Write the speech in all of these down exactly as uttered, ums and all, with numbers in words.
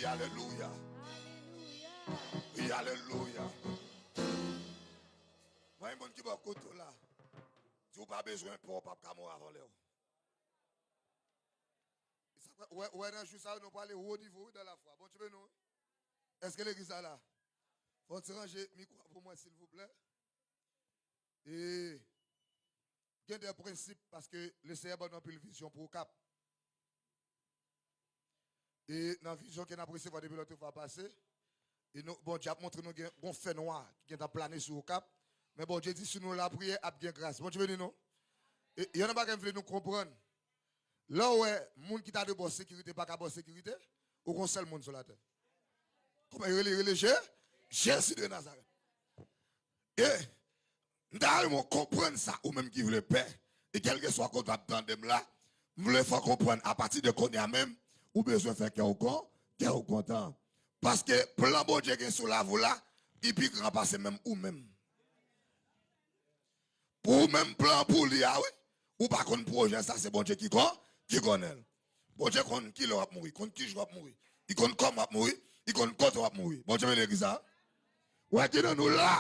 Alelouya. Wi, alelouya. Mwen, moun ki bò kote w la, di w pa bezwen pè, w p ap ka mouri avan lè w. Sa fè, wè, wè, nan jou sa yo, nou prale wo nivo, wi, dan lafwa. Bondye beni w. Èske legliz la la? Fò w ti ranje mikwo a pou mwen, silvouplè. E gen de prensip, paske Leseyè ban nou anpil vizyon pou Okap. E nan vizyon ke n ap resevwa depi lòt fwa pase, e nou, Bondye ap montre nou gen yon fènwa ki gentan plane sou Okap. Men Bondye di, si nou lapriyè, ap gen gras. Bondye beni nou. E, e yon nan bagay m vle nou konprann. Lè w wè moun ki ta dwe ba w sekirite pa ka ba w sekirite, ou gon sèl moun sou latè. Kòman yo rele, rele Je-, Jezi de Nazarèt. E m ta renmen w konprann sa, ou menm ki vle pè. E kèlkeswa kote w ap tande m la, m vle fè w konprann, apati de kounye a menm, ou bezwen fè kè w kon-, kè w kontan. Paske plan Bondye gen sou lavi w la, li pi gran pase menm ou menm. Pou ou menm plan pou li a, wi. Ou pa konn pwojè sa, se Bondye ki kon-, ki konnen l. Bondye konn kilè w ap mouri, konn ki jou w ap mouri. Li konn kòman w ap mouri, li konn kote w ap mouri. Bondye beni legliz la. Wè ki nan nou la.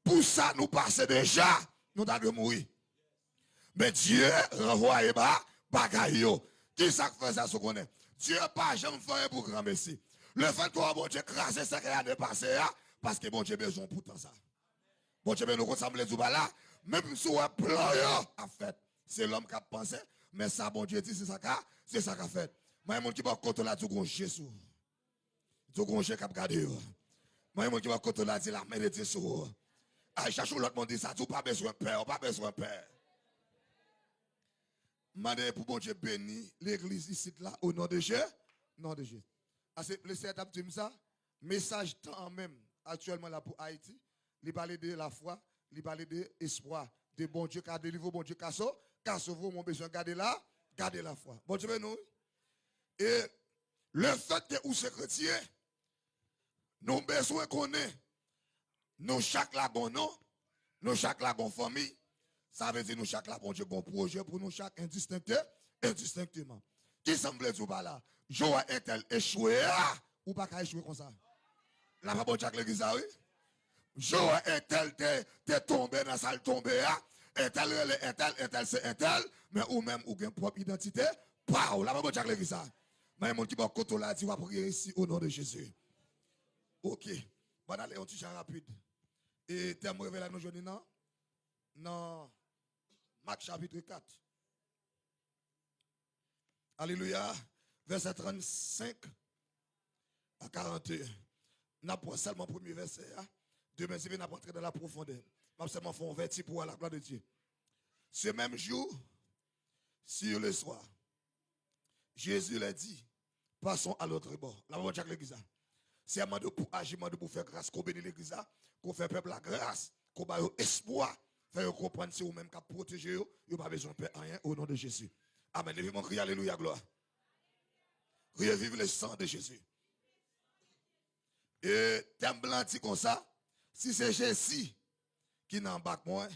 Pou sa nou pase deja, nou ta dwe mouri. Men Dye ranvwaye ba-, bagay yo. Kisa k fè sa, si w konnen? Dye pa janm fè anyen pou granmesi. Lefètke w wè Bondye kraze sèkèy ane pase a, paske Bondye bezwen w pou tan sa. Bondye beni w, konn sa m vle di w pa la. Menm si w wè plan yo ap fèt, se lòm k ap panse, men sa Bondye di, se sa ka, se sa k ap fèt. Mwen, moun ki bò kote w la, di w gon je sou ou. Di w gon je k ap gade yo. Mwen, moun ki bò kote w la, di la men de Dye sou ou. Ay, chache yon lòt moun di sa, di w pa bezwen pè, w pa bezwen pè. M mande pou Bondye beni legliz isit la, o non de Je-, non de Jezi. Ase, Leseyè t ap di m sa, mesaj tan an menm, aktyèlman la pou Ayiti, li pale de lafwa, li pale de espwa, de Bondye ka delivre w, Bondye ka so-, ka sove w, men w bezwen gade la, gade lafwa. Bondye beni w, wi. E lefètke ou se kretyen, nou bezwen konnen, nou chak la gon non, nou chak la gon fanmi. Sa vle di nou chak la, Bondye gon pwojè pou nou chak endistenkte-, endistenkteman. Kisa m vle di w pa la? Jan w wè entèl echwe a, ou pa ka echwe konsa. Lapè Bondye ak legliz la, wi. Jan w wè entèl te, te tonbe nan sa l tonbe a, entèl rele entèl, entèl se entèl, men ou menm ou gen pwòp idantite pa w. Lapè Bondye ak legliz la. Men moun ki bò kote w la di w ap reyisi o non de Jezi. Oke. Bon, ale yon ti jan rapid. E tèm reve la nou jwenn li nan, nan Mak chapit kat. Alelouya. Vèsè trannsenk a karanteyen. N ap pran sèlman premye vèsè a. Demen, si Dye vle, n ap antre nan la pwofondè. M ap sèlman fè yon vèti pou a la glwa de Dye. Ce même jour, sur le soir, Jésus leur dit, passons à l'autre bord. Lapè Bondye ak legliz la. Seyè, mande w pou aji, mande w pou fè gras, ke w beni legliz la, ke w fè pèp la gras, ke w ba yo espwa, fè yo konprann se ou menm k ap pwoteje yo, yo pa bezwen pè anyen, o non de Jezi. Amèn. Leve men w, kriye alelouya, glwa. Kriye vive le sang de Jésus. E tèm blan di konsa, si se Jezi ki nan bak mwen,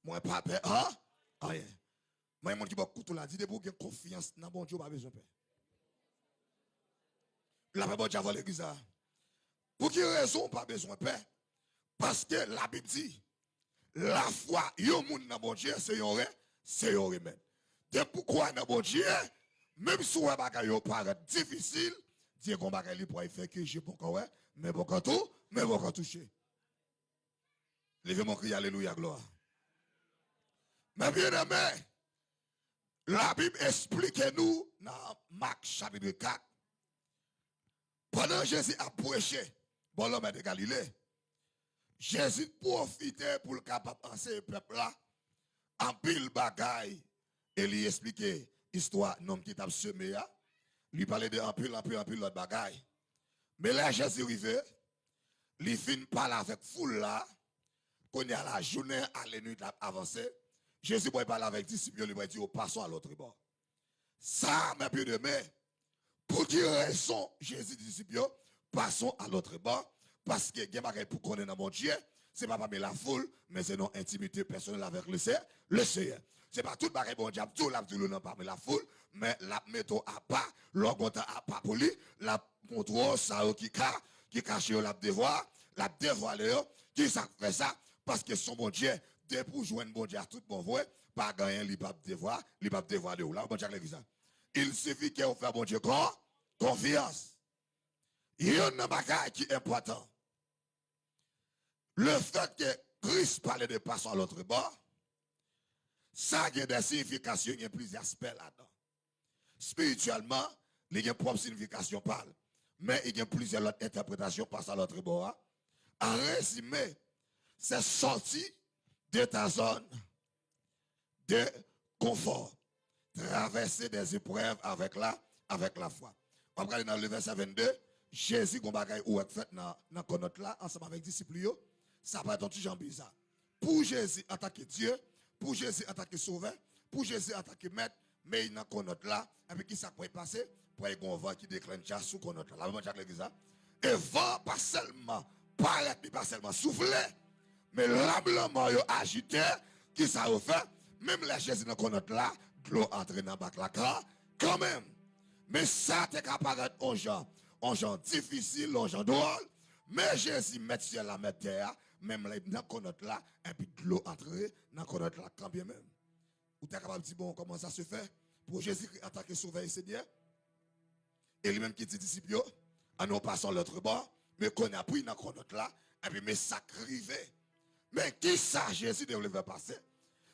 mwen pa pè an-, anyen. Men moun ki bò kote w la, di depi w gen konfyans nan Bondye, w pa bezwen pè. Lapè Bondye avè w legliz la. Pou ki rezon w pa bezwen pè? Paske Labib di, lafwa yon moun nan Bondye, se yon re-, se yon remèd. Depi w kwè nan Bondye, menm si w wè bagay yo parèt difisil, Dye gon bagay li pral fè ke je poko wè, men poko tou, men poko touche. Leve men w, kriye alelouya, glwa. Men byeneme, Labib esplike nou nan Mak chapit kat, pandan Jezi ap preche bò lanmè de Galile, Jezi pwofite pou l kapab anseye pèp la anpil bagay e li esplike istwa nonm ki t ap seme a. Li pale de anpil, anpil, anpil lòt bagay. Men lè Jezi rive, li fin pale avèk foul la. Kounye a la, jounen ale, nuit la ap avanse. Jezi pral pale avèk disip yo, li pral di yo, passons à l'autre bord. Sa, men byeneme, pou ki rezon Jezi di disip yo, passons à l'autre bord? Paske gen bagay pou konnen nan Bondye, se pa pami lafoul, men se nan entimite pèsonèl avèk le Se-, le Seyè. Se pa tout bagay Bondye ap di w, l ap di w nan pami lafoul, men l ap mete w apa, lè w gon tan apa pou li, l ap kontwòl sa yo ki ka, ki kache yo, l ap devwa-, l ap devwale yo. Kisa k fè sa? Paske se yon Bondye, depi w jwenn Bondye a tout bon vre, pa gen anyen li p ap devwa-, li p ap devwale w. L ap Bondye ak legliz la. Il sifi ke w fè Bondye kon, konfyans. Youn nan bagay ki enpòtan, lefètke Kris pale de passer à l'autre bord, sa gen de siyifikasyon, gen plizyè aspè ladan. Espirityèlman, li gen pwòp siyifikasyon pa l, men li gen plizyè lòt entèpretasyon passer à l'autre bord a. An rezime, se sòti de ta zòn de konfò, traverser des épreuves avec la, avec la foi. W ap gade nan le vèsè vennde, Jezi gon bagay ou wè k fèt nan, nan kònòt la, ansanm avèk disip li yo. Sa parèt yon ti jan biza. Pou Jezi antanke Dye, pou Jezi antanke Sovè, pou Jezi antanke Mèt, men li nan kònòt la, epi kisa k pral pase? Pral gon van ki deklantche sou kònòt la. L ap Bondye ak legliz la. E van pa sèlman parèt, li pa sèlman soufle, men lam lanmò yo ajite, kisa yo fè? Menm lè Jezi nan kònòt la, dlo antre nan bak la kan, kanmenm. Men sa te ka parèt on jan, on jan difisil, on jan dwòl, men Jezi, Mèt syèl la, Mèt tè a, menm lè nan kònòt la, epi dlo antre nan kònòt la kanmenm. Ou ta kapab di, bon, comment ça se fait? Pou Jezikri antanke Sovè e Senyè, e li menm ki di disip yo, ann nou pase lòt bò, men kounye a pou li nan kònòt la, epi men sa k rive. Men kisa Jezi te vle fè pase?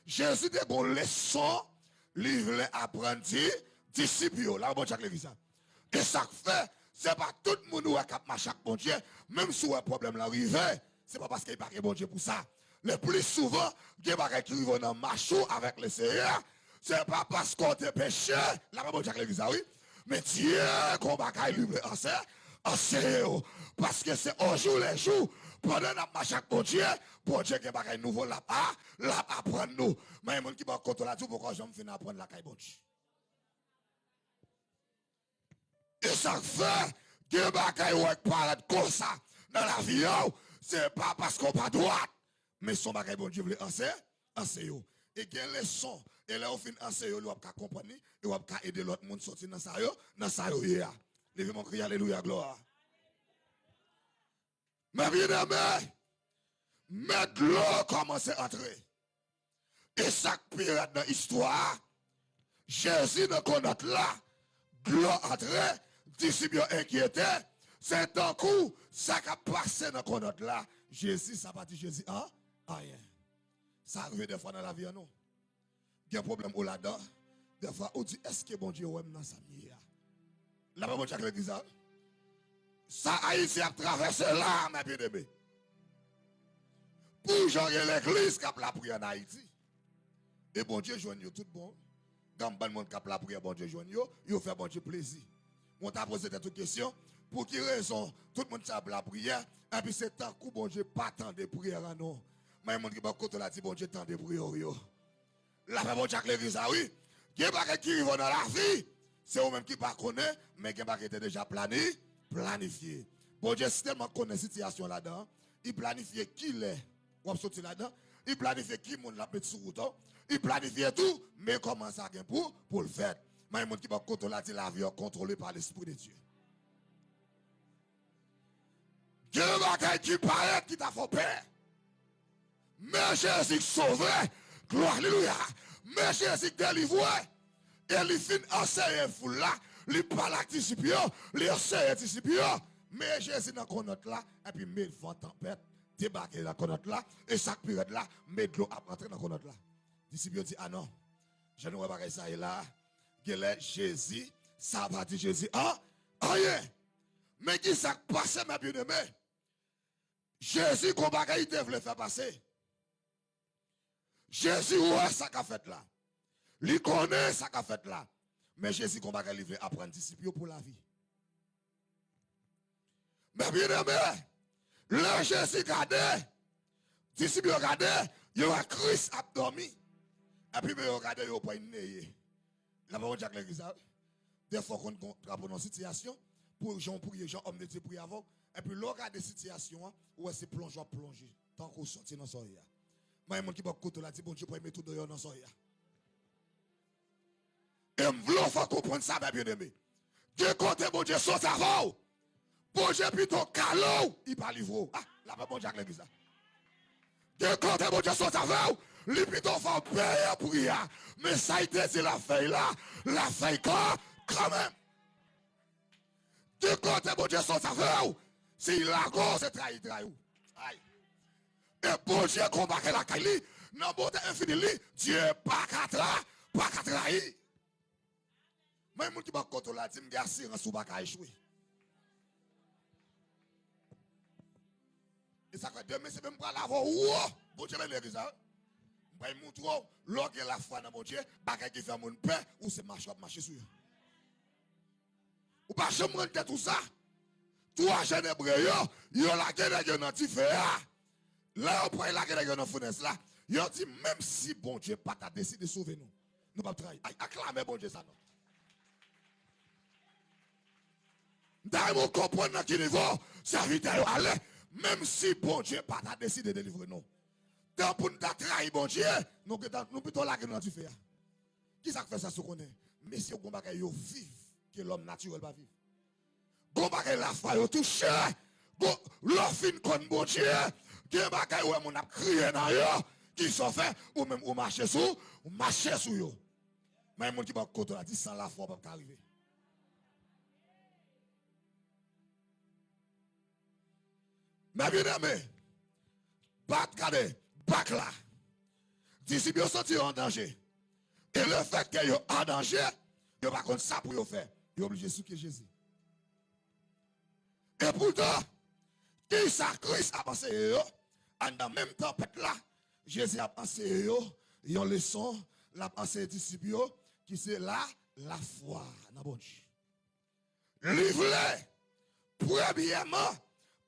Jezi te gon leson li vle aprann di, disip yo. L ap Bondye ak legliz la. E sa k fè, se pa tout moun ou wè k ap mache ak Bondye, menm si w wè pwoblèm lan rive, se pa paske li pa gen Bondye pou sa. Le pli souvan, gen bagay ki rive w nan mach ou avèk Leseyè, se pa paske w te peche, l ap Bondye ak legliz la, wi. Men Dye gon bagay li vle anse-, anseye w. Paske se ojou le jou, pandan n ap mache ak Bondye, Bondye gen bagay nouvo l ap a-, l ap aprann nou. Men moun ki bò kote w la di w poko janm fin aprann lakay Bondye. E sa k fè, gen bagay ou wè k parèt konsa nan lavi a w, se pa paske w pa dwat, men se yon bagay Bondye vle anse-, anseye w. E gen leson, e lè w fin anseye w li, w ap ka konprann li, e w ap ka ede lòt moun soti nan sa yo, nan sa yo ye a. Leve men w kriye alelouya, glwa. Men byeneme, men dlo kòmanse antre. E sa k pi rèd nan istwa a, Jezi nan kònòt la, dlo antre, disip yo enkyete, se tankou sa k ap pase nan kònòt la, Jezi, sa pa di Jezi an, anyen. Sa rive dèfwa nan lavi an nou. Gen pwoblèm ou ladan, dèfwa ou di, èske Bondye wè m nan sa m ye a? L ap Bondye ak legliz la. Sa Ayiti ap travèse la, men byeneme. Pou jan gen legliz k ap lapriyè an Ayiti. E Bondye jwenn yo tout bon. Gen bann moun k ap lapriyè, Bondye jwenn yo, yo fè Bondye plezi. Mwen ta poze tèt ou kesyon, pou ki rezon tout moun sa ap lapriyè, epi se tankou Bondye pa tande priyè an non. Men moun ki bò kote w la di Bondye tande priyè w yo. Lapè Bondye ak legliz la, wi. Gen bagay ki rive w nan lavi, se ou menm ki pa konnen, men gen bagay ki te deja plani, planifye. Bondye si tèlman konnen sitiyasyon w ladan an, li planifye kilè w ap soti ladan, li planifye ki moun l ap met sou wout ou, li planifye tou, men kòman sa gen pou, pou l fèt. Men moun ki bò kote w la di lavi an kontwole pa Lespri de Dye. Gen bagay ki parèt ki ta fè w pè. Men Jezi k sove. Glwa, alelouya. Men Jezi k delivre. E li fin anseye foul la. Li pale ak disip yo. Li anseye disip yo. Men Jezi nan kònòt la. Epi men van tanpèt debake nan kònòt la. E sa k pi rèd la, men dlo ap rantre nan kònòt la. Disip yo di, a non. Jan nou wè bagay sa ye la, genlè Jezi, sa pa di Jezi an, anyen. Men ki sa k pase, men byeneme? Jezi gon bagay li te vle fè pase. Jezi wè sa k ap fèt la. Li konnen sa k ap fèt la. Men Jezi gon bagay li vle aprann disip yo pou lavi. Men byeneme, lè Jezi gade, disip yo gade, yo wè Kris ap dòmi. Epi men yo gade, yo pran neye. Lapè Bondye ak legliz la, wi. Dèfwa w konn gon drapo nan sitiyasyon, pou jan w priye, jan òm de Dye priye avè w. Epi lè w gade sitiyasyon an, ou wè se plonje w ap plonje. Tankou w soti nan sa w ye a. Men moun ki bò kote w la di Bondye pral mete w deyò nan sa w ye a. E m vle w fè w konprann sa, men byeneme. Gen kote Bondye soti avè w. Bondye pito kale w, li pa livre w. Ah, lapè Bondye ak legliz la. Gen kote Bondye sot avè w, li pito fè w peye pri a. Men sa l te di l ap fè l la, l ap fè l kanmenm. Gen kote Bondye sot avè w, si l lage w, se trayi, trayi w. Ay. E Bondye gon bagay lakay li, nan bonte enfini li, Dye pa ka tra, pa ka trayi. Men moun ki bò kote w la, di m gen asirans ou pa ka echwe. E sa k fè demen se menm pral avè w. Bondye beni legliz la. M pral montre w, lè w gen lafwa nan Bondye, bagay ki fè moun pè, ou se mache w ap mache sou yo. Ou pa janm rann tèt ou sa. Twa jèn Ebre yo, yo lage nèg yo nan dife a. Lè yo pral lage nèg yo nan founèz la, yo di, menm si Bondye pa ta deside sove nou, nou p ap trayi. Ay, aklame Bondye sa non. M ta renmen w konprann nan ki nivo sèvitè yo ale. Menm si Bondye pa ta deside delivre nou, tan pou n ta trayi Bondye, nou gentan, nou pito lage nou nan dife a. Kisa k fè sa, si w konnen? Mesye, gon bagay yo viv ke lòm natirèl pa viv. Gon bagay lafwa yo touche. Gon, lè w fin konn Bondye, gen bagay ou wè moun ap kriye nan yo. Kisa w fè? Ou menm ou mache sou, ou mache sou yo. Men moun ki bò kote w la di, san lafwa w p ap ka rive. Men byeneme, bat, gade, bak la. Disip yo santi yo an danje. E lefètke yo an danje, yo pa konn sa pou yo fè. Yo oblije sipye Jezi. E poutan, kisa Kris ap anseye yo? Anndan menm tanpèt la, Jezi ap anseye yo yon leson, l ap anseye disip yo, ki se la, lafwa nan Bondye. Li vle, premyèman,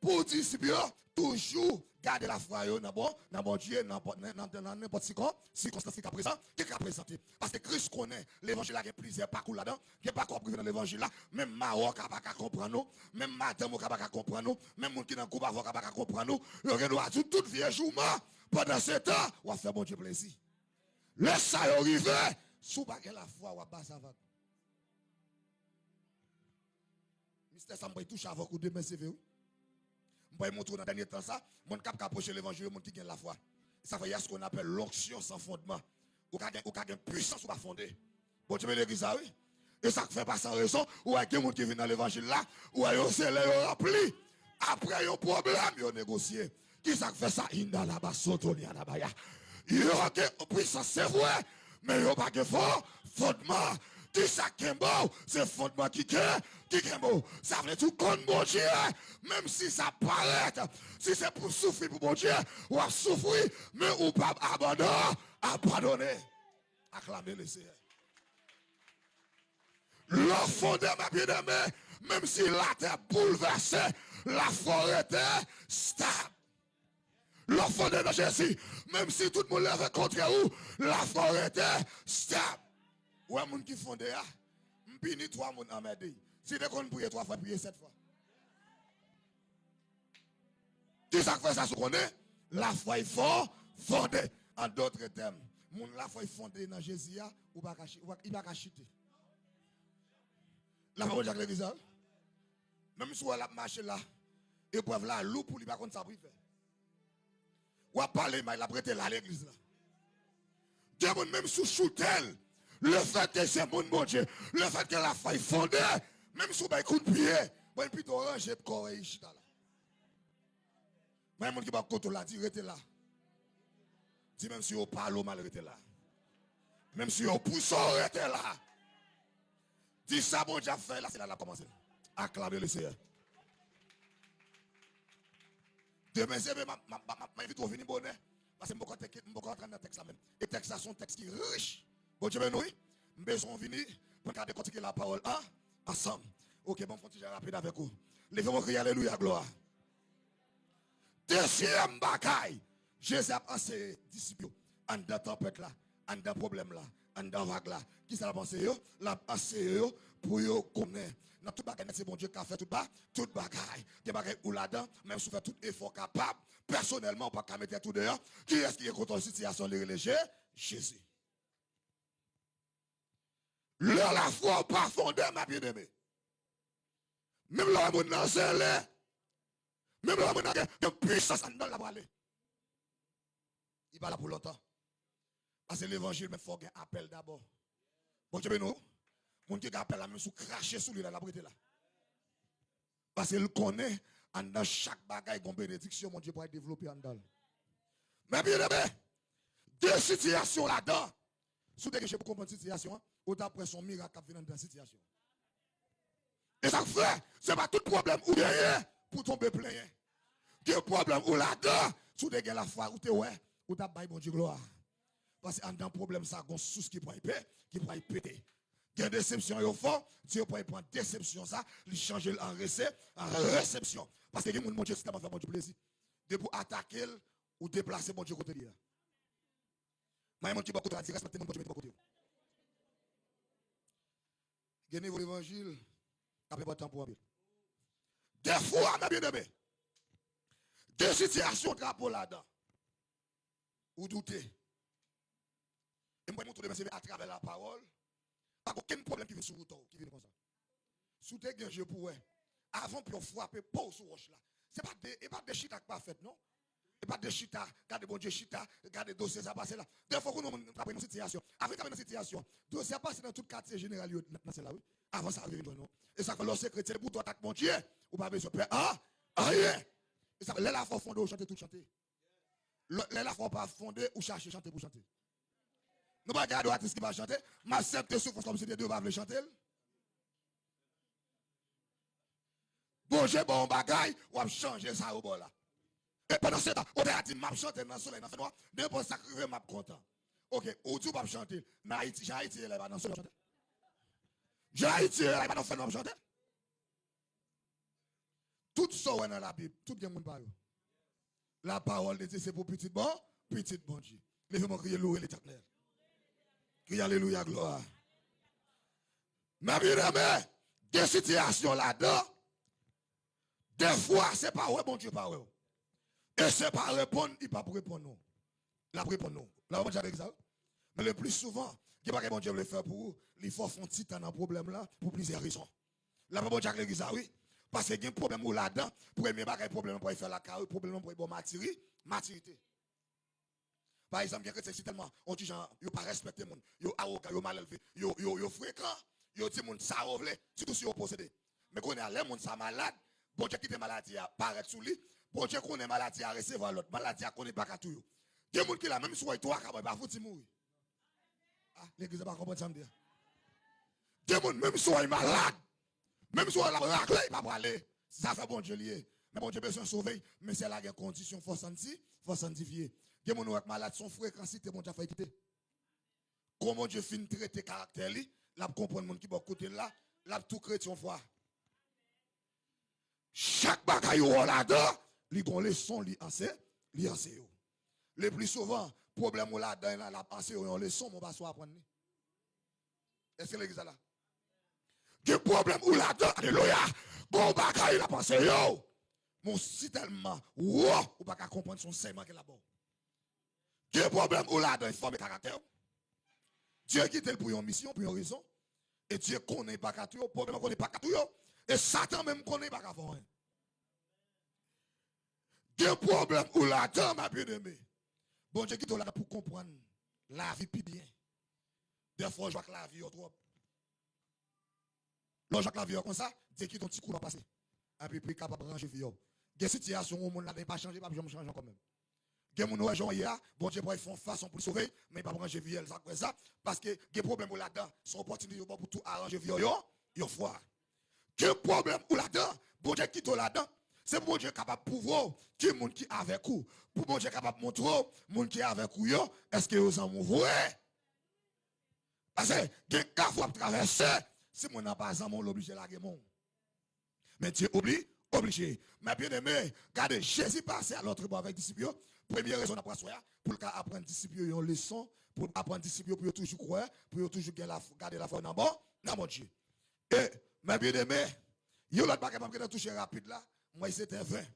pou disip yo toujou gade lafwa yo nan bon, nan Bondye, nan, nan, nan, nan nenpòt sikon, sikonstans ki ka prezan, ki ka prezante. Paske Kris konnen levanjil la gen plizyè pakou ladan. Gen pakou w ap rive nan levanjil la, menm mari w ka pa ka konprann ou, menm madanm ou ka pa ka konprann ou, menm moun ki nan gwoup avè w ka pa ka konprann ou. Yo gen dwa di w tout vye jouman. Pandansetan, w ap fè Bondye plezi. Lè sa yo rive, si w pa gen lafwa, w ap ba sa vag. Mistè sa m pral touche avèk ou demen, se vre wi. M pral montre w nan dènye tan sa, moun k ap ka preche levanjil yo, moun ki gen lafwa. Sa fè y a ce qu'on appelle l'onction sans fondement. Ou ka gen, ou ka gen pwisans ou pa fonde. Bondye beni legliz la wi. E sa k fè pa san rezon, ou wè gen moun ki vin nan levanjil la, ou wè yo se lè yo ranpli. Apre yon pwoblèm, yo negosye. Kisa k fè sa? Inda la basoto li anabaya. Yo gen pwisans, se vre, men yo pa gen fon, fondman. Kisa k kenbe w? Se fondman ki ken, ki kenbe w. Sa vle di w konn Bondye, menm si sa parèt, si se pou soufri pou Bondye, w ap soufri, men ou p ap abandon, abandone. Aklame Leseyè. Lè w fonde, men byeneme, menm si latè boulvèse, lafwa w rete stab. Lè w fonde nan Jezi, menm si tout moun leve kontre ou, lafwa w rete stab. Ou wè moun ki fonde a, m pini twa moun anmède. Si te konn priye twa fwa, priye sèt fwa. Kisa k fè sa, si w konnen? Lafwa y fon, fonde. An dòt tèm, moun lafwa y fonde nan Jezi a, ou pa ka chi-, ou pa, li pa ka chite. Lafwa Bondye ak legliz la, wi. Menm si w wè l ap mache la, eprèv la lou pou li, pa konn sa pou l fè. W ap pale mal, l ap rete la legliz la. Gen moun menm si w choute l, lefètke se moun Bondye, lefètke lafwa y fonde, menm si w bay kout pye, bon, l pito ranje kò w e l chita la. Men moun ki bò kote w la, di rete la. Di menm si yo pale w mal, rete la. Menm si yo pouse w, rete la. Di sa Bondye ap fè la, se la l ap kòmanse. Aklame Leseyè. Demen, se vre, m ap, m ap, m ap, m ap envite w vini bonè. Paske m poko te, m poko antre nan tèks la menm. E tèks la se yon tèks ki rich. Bondye beni w, wi. M bezwen w vini pou n ka dekòtike lapawòl an, ansanm. Oke, ban m fè yon ti jan rapid avèk ou. Leve w, kriye alelouya, glwa. Dezyèm bagay, Jezi ap anseye disip yo anndan tanpèt la, anndan pwoblèm la, anndan vag la. Kisa l ap anseye yo? L ap anseye yo pou yo konnen nan tout bagay nèt se Bondye k ka fè tout ba, tout bagay. Gen bagay ou ladan, menm si w fè tout efò w kapab, pèsonèlman ou pa ka met tèt ou deyò. Kiyès ki gen kontwòl sitiyasyon li rele Je-, Jezi. Lè lafwa w pa fonde, men byeneme, Menm lè w wè moun nan zele, menm lè w wè moun nan gen, gen pwisans anndan l, l ap prale. Li pa la pou lontan. Paske levanjil, men fò w gen apèl dabò. Bondye beni w. Moun ki gen apèl la, menm si w krache sou li la, l ap rete la. Paske l konnen, anndan chak bagay, gon benediksyon Bondye pral devlope anndan l. Men byeneme, de sitiyasyon ladan, si w te gen je pou konprann sitiyasyon an, ou t ap wè se yon mirak k ap vin anndan sitiyasyon an. E sa k fè, se pa tout pwoblèm ou genyen pou w tonbe plenyen. Gen pwoblèm ou ladan, si w te gen lafwa, ou te wè, ou t ap bay Bondye glwa. Paske anndan pwoblèm sa, gon sous ki pral pe, ki pral pete. Gen desepsyon yo fè w, Dye pral pran desepsyon sa, li chanje l an rese, an resepsyon. Paske gen moun Bondye sitèlman fè Bondye plezi. Depi w atake l, ou deplase Bondye kote li ye a. Mwen, moun ki bò kote w la, di respekte moun Bondye mete bò kote w. Gen nivo levanjil k ap enpòtan pou w anpil. Defwa, men byeneme, gen sitiyasyon w trape w ladan, ou doute. E m pral montre w demen se atravè lapawòl, pa gen okenn pwoblèm ki vin sou wout ou, ki vin konsa. Si w te gen je pou wè, avan pye w frape po w sou wòch la, se pa de, e pa de chita k pa fèt, non. E pa de chita, gade Bondye chita, gade dosye sa pase la. Defwa, kounye a, moun trape nan sitiyasyon. Avan trape nan sitiyasyon, dosye a pase nan tout katye jeneral yo nan, nan syèl la, wi. Avan sa rive vin jwenn ou. E sa fè lè w se kretyen, depi w tou atak Bondye, ou pa bezwen pè a, anyen. E sa fè lè lafwa w fonde, ou chante tout chante. Lè, lè lafwa w pa fonde, ou chache chante pou chante. Nou pa gade yon atis ki pa chante, m aksepte soufrans kòmsi de Dye pa vle chante l. Bondye ba w yon bagay, w ap chanje sa yo ba w la. E pandan se tan, otè a di, "M ap chante nan solèy, nan fènwa, nenpòt sa k rive m, m ap kontan." Oke, ou di w p ap chante. Nan Ayiti, jan Ayiti ye la, e pa nan solèy w ap chante. Jan Ayiti ye la, e pa nan fènwa w ap chante. Tout sa w wè nan Labib, tout gen moun pa yo. Lapawòl de Dye se pou pitit bon, pitit Bondye. Leve men w, kriye, louwe Letènèl. Kriye alelouya, glwa. Men byeneme, gen sitiyasyon ladan, defwa se pa wè Bondye pa wè w. E se pa reponn, li p ap reponn ou. L ap reponn ou. L ap reponn sa, wi. Men le pli souvan, gen bagay Bondye vle fè pou ou, li fè w fè yon ti tan nan pwoblèm la pou plizyè rezon. L ap reponn sa, legliz la, wi. Paske gen pwoblèm ou ladan, premye bagay pwoblèm nan pral fè lakay ou, pwoblèm nan pral ba w matiri, matirite. Pa egzanp, gen kretyen ki tèlman, on ti jan, yo pa respekte moun, yo awogan, yo malelve, yo, yo, yo frekan, yo di moun sa yo vle, sitou si yo posede. Men kounye a, lè moun sa malad, Bondye kite maladi a parèt sou li, Bondye konnen maladi a resevwa lòd, maladi a konnen li pa ka touye w. Gen moun ki la, menm si w wè l twa ka, bon, li pa fouti mouri. Ah, legliz la pa konprann sa m di a. Gen moun, menm si w wè l malad, menm si w wè l ap rakle, li pa prale. Zafè Bondye li ye. Men Bondye bezwen sove l. Men syèl la gen kondisyon, fò w santi, fò w santifye. Gen moun ou wè k malad, se yon frekansite Bondye ap fè l kite. Kon Bondye fin trete karaktè li, l ap konprann moun ki bò kote l la, l ap tou kretyen yon fwa. Chak bagay ou wè w ladan, li gon leson li anse, li anseye w. Le pli souvan, pwoblèm ou ladan la, l ap anseye w yon leson, men w pa sou aprann li. Èske legliz la la? Gen pwoblèm ou ladan, alelouya, gon bagay l ap anseye w. Men w si tèlman wo, ou pa ka konprann se yon ansèyman ke l ap ba w. Gen pwoblèm ou ladan, e fòme karaktè w. Dye kite l pou yon misyon, pou yon rezon. E Dye konnen li pa ka touye w, pwoblèm nan konnen li pa ka touye w. E Satan menm konnen li pa ka fè w anyen. Gen pwoblèm ou ladan, ma byeneme. Bondye kite w ladan pou konprann lavi pi byen. Dèfwa w jwe ak lavi yo twòp. Lè w jwe ak lavi yo konsa, Dye kite yon ti kou l ap pase. Epi pou li kapab ranje vi w. Gen sitiyasyon yon moun ladan, li pa chanje, li p ap janm chanje ankò menm. Gen moun ou wè jan w ye a, Bondye pral fè yon fason pou l sove, men li p ap ranje vi l. Sa k fè sa? Paske gen pwoblèm ou ladan, se yon opòtinite yo ba w pou tou aranje vi w yon, yon fwa. Gen pwoblèm ou ladan, Bondye kite w ladan, se pou Bondye kapab pwouve w ki moun ki avèk ou, pou Bondye kapab montre w moun ki avèk ou yo, èske yo zanmi w vre. Paske gen kafou w ap travèse, si moun nan pa zanmi w, l oblije lage men w. Men Dye obli, oblije. Men byeneme, gade, Jezi pase a lòt bò avèk disip yo. Premye rezon n ap pran aswè a, pou l ka aprann disip yo yon leson, pou l aprann disip yo pou yo toujou kwè, pou yo toujou gen laf-, gade lafwa yo nan bon, nan Bondye. E, men byeneme, yon lòt bagay m ap gentan touche rapid la, m wè se te ven.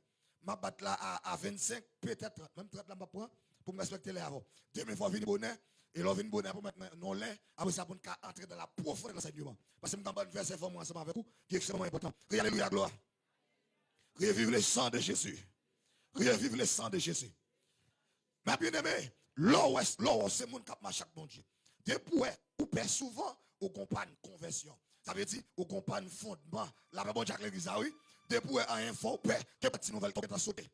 M ap bat la a, a vennsenk, petèt trant, menm trant la m ap pran, pou m respekte lè avè w. Demen fò w vini bonè, E lè w vin bonè pou mèt mwen non lè, apre sa pou n ka antre nan la pwofondè nan ansèyman. Paske m gen yon bann vèsè fò mwen ansanm avèk ou, ki ekstrèmman enpòtan. Kriye alelouya, glwa. Reviv le sang de Jésus. Reviv le sang de Jésus. Mè byeneme, lè w wè, lè w wè se moun k ap mache ak Bondye. Depi w wè ou pè souvan, ou gon pàn konvèsyon. Sa vle di, ou gon pàn fondman. Lapè Bondye ak legliz la, wi. Depi w wè anyen fè w pè, ke pati nouvèl tonbe tan sote.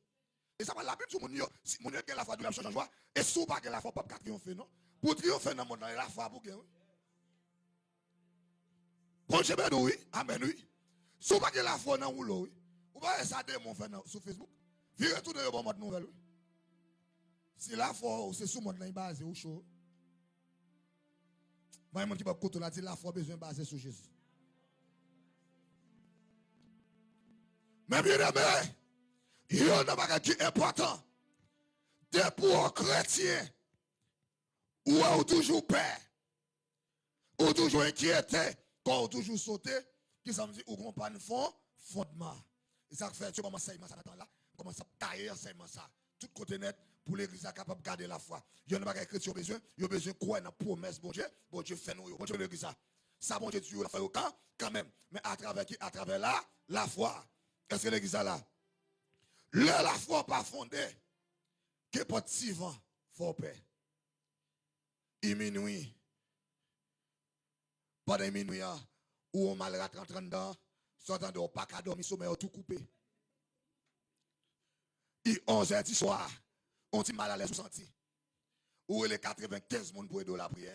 E sa pral Labib di moun yo, si moun yo gen lafwa, doulè ap chanje an jwa. E si w pa gen lafwa, w p ap ka triyonfe, non. Pou w triyonfe nan mond lan, e lafwa pou w gen, wi. Bondye beni w, wi. Amèn, wi. Si w pa gen lafwa, w nan woulo, wi. Ou pa wè sa demon fè nan, sou Facebook? Vire tounen yo ba w mòd nouvèl, wi. Si lafwa w se sou mond lan li baze, ou cho. Mwen, moun ki bò kote w la, di lafwa w bezwen baze sou Jezi. Men byeneme, youn nan bagay ki enpòtan, depi w kretyen, ou wè ou toujou pè, ou toujou enkyete, kò w toujou sote, kisa m di, ou gon pàn fon, fondman. E sa k fè, Dye ban m ansèyman sa nan tan la, m kòmanse ap taye ansèyman sa tout kote nèt, pou legliz la kapab gade lafwa. Youn nan bagay kretyen yo bezwen, yo bezwen kwè nan pwomès Bondye, Bondye fè nou yo. Bondye beni legliz la. Sa Bondye di yo, l ap fè yo kan, kanmenm. Men atravè ki? Atravè la, lafwa. Èske legliz la la? Lè lafwa w pa fonde, kenpòt ti van fè w pè. I minwi. Pandan i minwi an, ou yon mal rat rantre anndan, sa w tande, w pa ka dòmi, somèy ou tou koupe. I onz è di swa, yon ti malalèz ou santi. Ou rele katrevenkenz moun pou ede w lapriyè.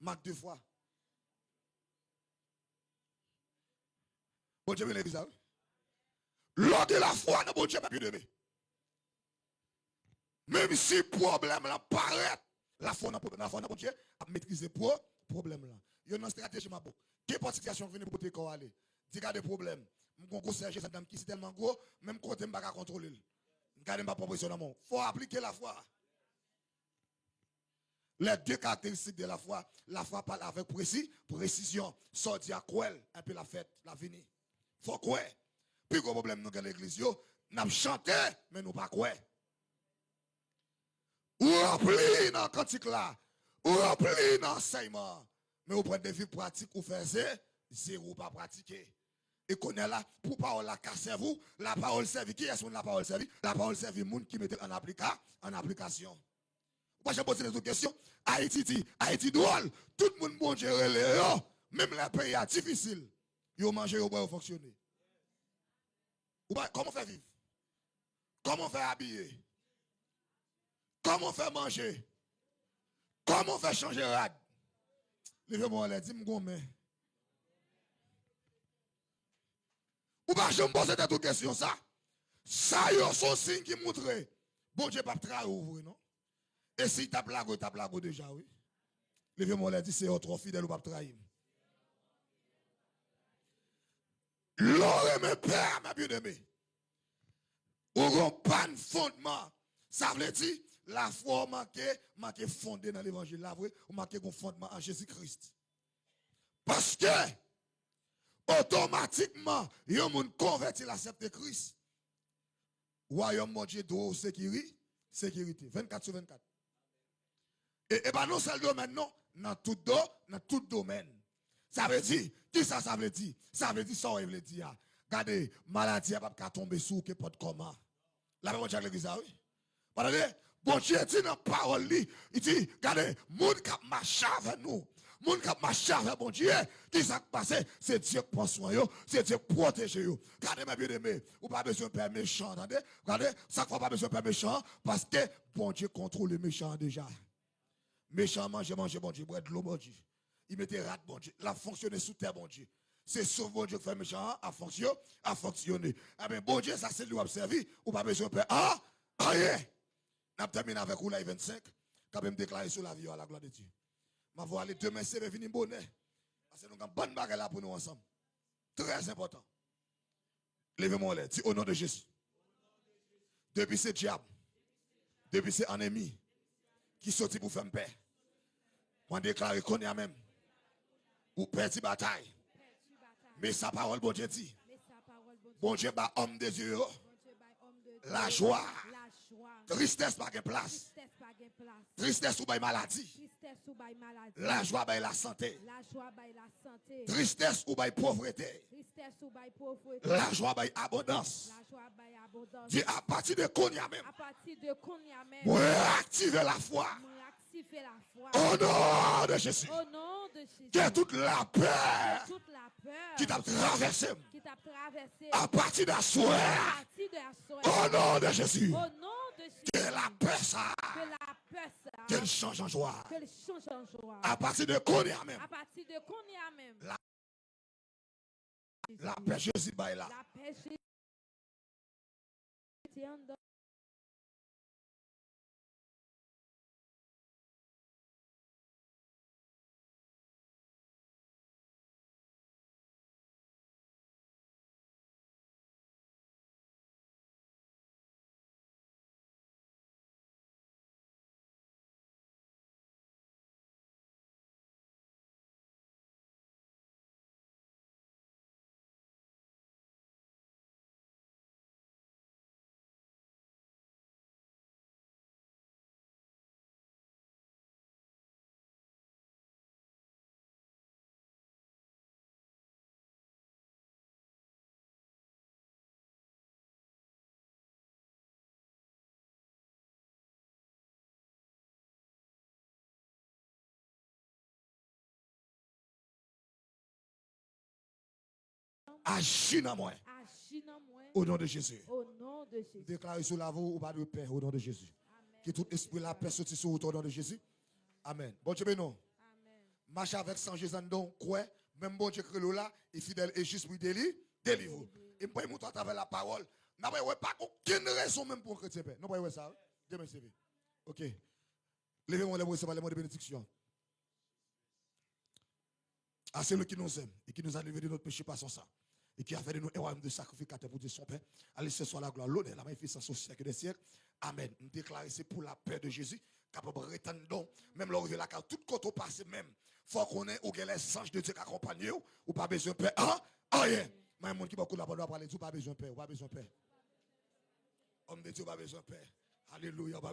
Mak de fwa. Bondye beni legliz la, wi. Lè w gen lafwa nan Bondye, pèp byeneme. Menm si pwoblèm lan parèt, lafwa w nan pwoblèm, lafwa w nan Bondye ap metrize pwo-, pwoblèm lan. Youn nan estrateji m ap ba w. Kenpòt sitiyasyon ki vini pou pote kò w ale. Di, gade pwoblèm. M gon gwosè je ladann ki si tèlman gwo, menm kote m pa ka kontwole l. Gade m pa pran presyon nan men w. Fò w aplike lafwa. Les deux caractéristiques de la foi. Lafwa pale avèk presi-, presizyon. Sa w di a, kwè l, epi l ap fèt, l ap vini. Fò w kwè. Pi gwo pwoblèm nou gen legliz yo, n ap chante, men nou pa kwè. Ou ranpli nan kantik la, ou ranpli nan ansèyman an, men ou pran de vi pratik ou fè ze-, zewo, ou pa pratike. E kounye a la, pou pawòl la ka sèvi w, lapawòl sèvi kiyès moun lapawòl sèvi? Lapawòl sèvi moun ki mete l an aplika-, an aplikasyon. Ou pa janm poze tèt ou kesyon. Ayiti di, Ayiti dwòl. Tout moun Bondye rele yo, menm lè peyi a difisil, yo manje, yo bwè, yo fonksyone. Ou pa, kòman w fè viv? Kòman w fè abiye? Kòman w fè manje? Kòman w fè chanje rad? Leve men w anlè, di m gon men. Ou pa janm poze tèt ou kesyon sa. Sa yo se yon siy ki montre Bondye p ap trayi w vre, non. E si l t ap lage w, li t ap lage w deja, wi. Leve men w anlè, di, Seyè, w twò fidèl, ou p ap trayi m. Lè w renmen pè a, mè byeneme, ou gon pàn fondman. Sa vle di, lafwa w manke, manke fonde nan levanjil la vre, ou manke gon fondman an Jezi Kris. Paske, otomatikman, yon moun konvèti, l aksepte Kris, wayòm Bondye dwe w sekiri-, sekirite. Vennkat sou vennkat. E, e pa nan yon sèl domèn, non. Nan tout do-, nan tout domèn. Sa vle di, kisa sa vle di? Sa vle di sa w vle di a. Gade, maladi a p ap ka tonbe sou ou kenpòt kòman. Lapè Bondye ak legliz la, wi. Ou tande? Bondye di nan pawòl li, li di, gade, moun k ap mache avè nou, moun k ap mache avè Bondye, kisa k pase? Se Dye k pran swen yo, se Dye k pwoteje yo. Gade, mè byeneme, ou pa bezwen pè mechan, tande? Gade, sa k fè w pa bezwen pè mechan an, paske Bondye kontwole mechan an deja. Mechan an manje, manje Bondye, bwè dlo Bondye. Li mete rad Bondye. L ap fonksyone sou tè Bondye. Se souf Bondye k fè mechan an ap fonksyo-, ap fonksyone. Ebyen, Bondye sa se li w ap sèvi, ou pa bezwen pè a-, anyen. N ap tèmine avèk ou la, e vennsenk, kanpe m deklare sou lavi yo a la glwa de Dye. M ap voye ale demen, si Dye vle, vini bonè. Paske nou gen bann bagay la pou nou ansanm. Trè enpòtan. Leve men w anlè, di, "O non de Jezi." Depi se dyab, depi se ènmi ki soti pou fè m pè, mwen deklare kounye a menm, ou pèdi batay. Men sa pawòl Bondye di. Bondye ba òm de Dye yo lajwa. Tristès pa gen plas. Tristès ou bay maladi. Tristès ou bay maladi. Lajwa bay lasante. Lajwa bay lasante. Tristès ou bay povrete. Tristès ou bay povrete. Lajwa bay abondans. Lajwa bay abondans. Di, apati de kounye a menm, apati de kounye a menm, mwen aktive lafwa. Mwen aktive lafwa. O non de Jezi. O non de Jezi. Ke tout lapè, ke tout lapè ki t ap travèse m, ki t ap travèse m, apati de aswè, apati de aswè, o non de Jezi, o non de Jezi, ke lapè sa, ke lapè sa, ke l chanje an jwa. Ke l chanje an jwa. Apati de kounye a menm, apati de kounye a menm, la, lapè Jezi bay la. Lapè Jezi anndan. Aji nan mwen. Aji nan mwen. O non de Jezi. O non de Jezi. M deklare sou lavi w, ou pa dwe pè, o non de Jezi. Amèn. Ke tout espri lapè soti sou wout ou, o non de Jezi. Amèn. Bondye beni w. Amèn. Mache avèk san Jezi anndan w, kwè, menm Bondye k rele w la, li fidèl e jis pou li deli-, delivre w. Delivre. E m pral montre w atravè lapawòl. N ap wè pa gen okenn rezon menm pou yon kretyen pè. Nou pral wè sa, wi. Demen se vre. Ok. Leve men w lè w resevwa, lè w mande benediksyon. À celui qui nous aime et qui nous a levés de notre péché par son sang, et qui a fait de nous un royaume de sacrificateurs pour Dieu son Père, à lui seul soit la gloire, l'honneur, la magnificence au siècle des siècles. Amèn. M deklare se pou lapè de Jezi kapab ret anndan w. Menm lè w rive lakay ou, tout kote w pase menm, fò w konnen ou gen lèzanj de Dye k akonpanye w. Ou pa bezwen pè an, anyen. Men moun ki bò kou la pandan w ap pale, di ou pa bezwen pè, ou pa bezwen pè. Òm de Dye, ou pa bezwen pè. Alelouya, ou pa